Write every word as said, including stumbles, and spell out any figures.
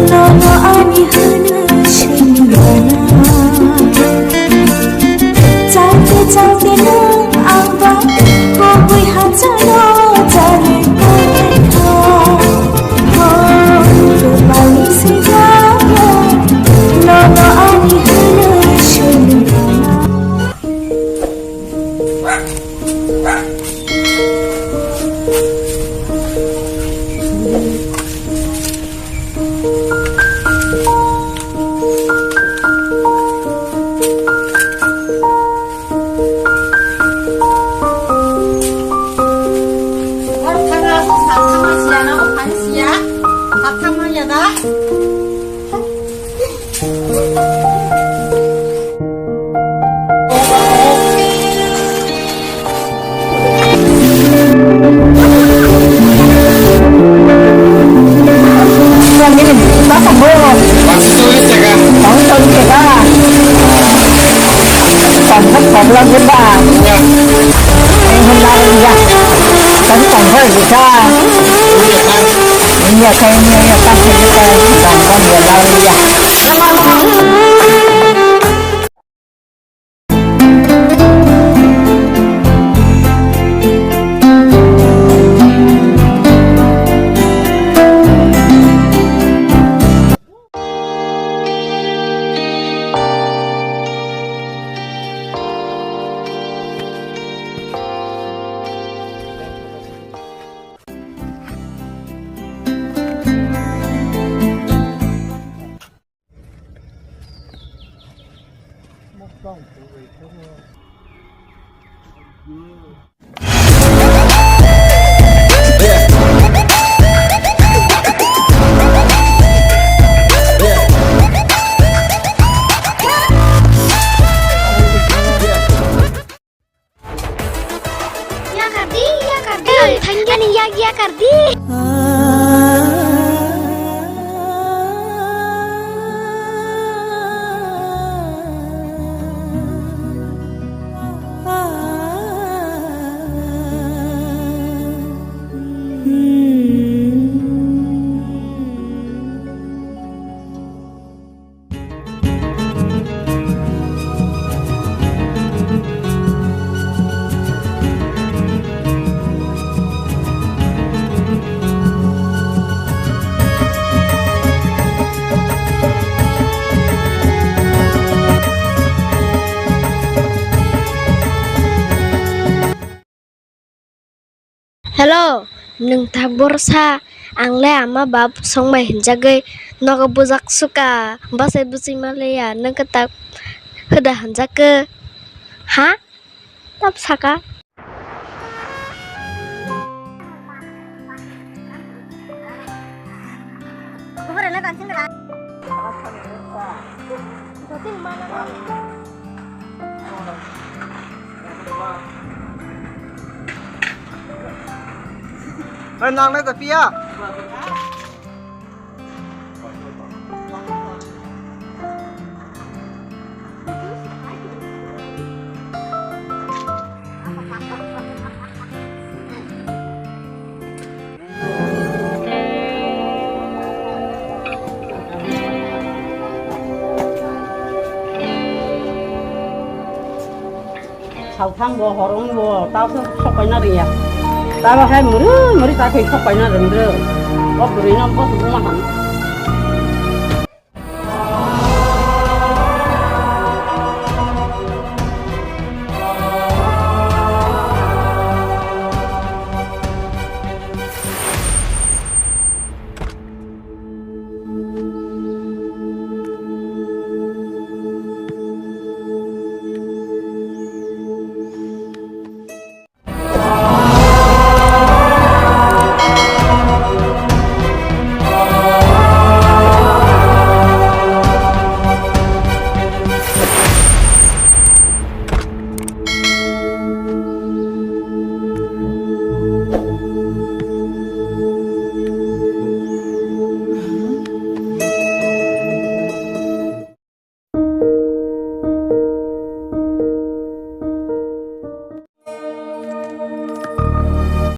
Nono ani hwnwi swngmana. Chakhe chakhe nwng angba kubui hachalo chale kha. Ho, rupani swijak nono ani hwnwi swngmana. Yakardi, yakardi. Thangani yak, yakardi. Hello, nwng tak borsa, ang le ama bab songbai hinjagwi nogo bujak suka, bwsai bwswi ma leya, nwng khe tak hwda hinjakhe, ha? Tap saka. Hei, nang nai ta pia. Salthang bo, horong bo, tao se sok paina ringya. Tao hai muri muri ta thai sok paina ring ring. O bwrwi no bo ma han.